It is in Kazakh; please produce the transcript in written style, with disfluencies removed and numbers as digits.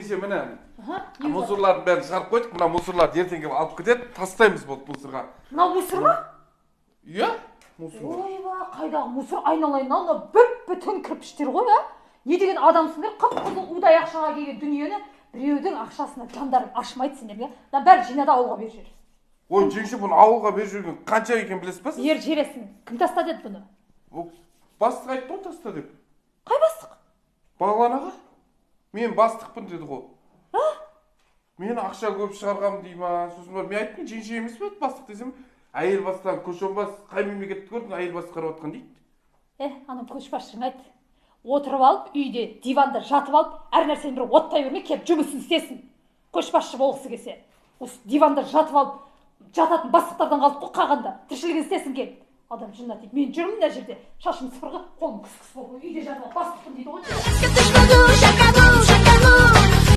Жеңше, міне, мусорлардың бәрін шығарып қойдық. Мына мусорларды ертең келіп алып кетеді, тастаймыз болды мусорға. Мынау мусор ма? Иә, мусор. Ойбай, қайдағы мусор, айналайын, мынау бүп-бүтін кірпіштер ғой, а? Не деген адамсыңдар, қып-қызыл удай ақшаға келген дүниені біреудің ақшасына жандарың ашымайды сендерге. Мына бәрін жина да ауылға беріп жібер. Ой, жеңше, бұны ауылға беріп жіберген қанша екенін білесіз ба сіз? Беріп жібересің. Кім таста деді бұны? Бастық айтты ғой таста деп. Қай бастық? Бағлан аға. Мен бастықпын деді ғой. А? Мен ақша көп шығарғам дей ма? Сосын барып мен айттым, жеңше емес пе бастық десем, әйел бастаған көш оңбас, қай мемлекетті көрдің, әйел басқарып жатқан дейді. Анам көшбасшың айт. Отырып алып, үйде, диванда жатып алып, әр нәрсені бір оттай бермей, келіп жұмысын істесін. Көшбасшы болғысы келсе. Осы диванда жатып алып, жататын бастықтардан қалдық қой қағанда. Тіршілігін істесін келіп. Адам жынына тиіп, мен жүрмін мына жерде, шашым сыпырғы, қолым күс-күс болып, үйде жатып алып бастықпын дейді ғой.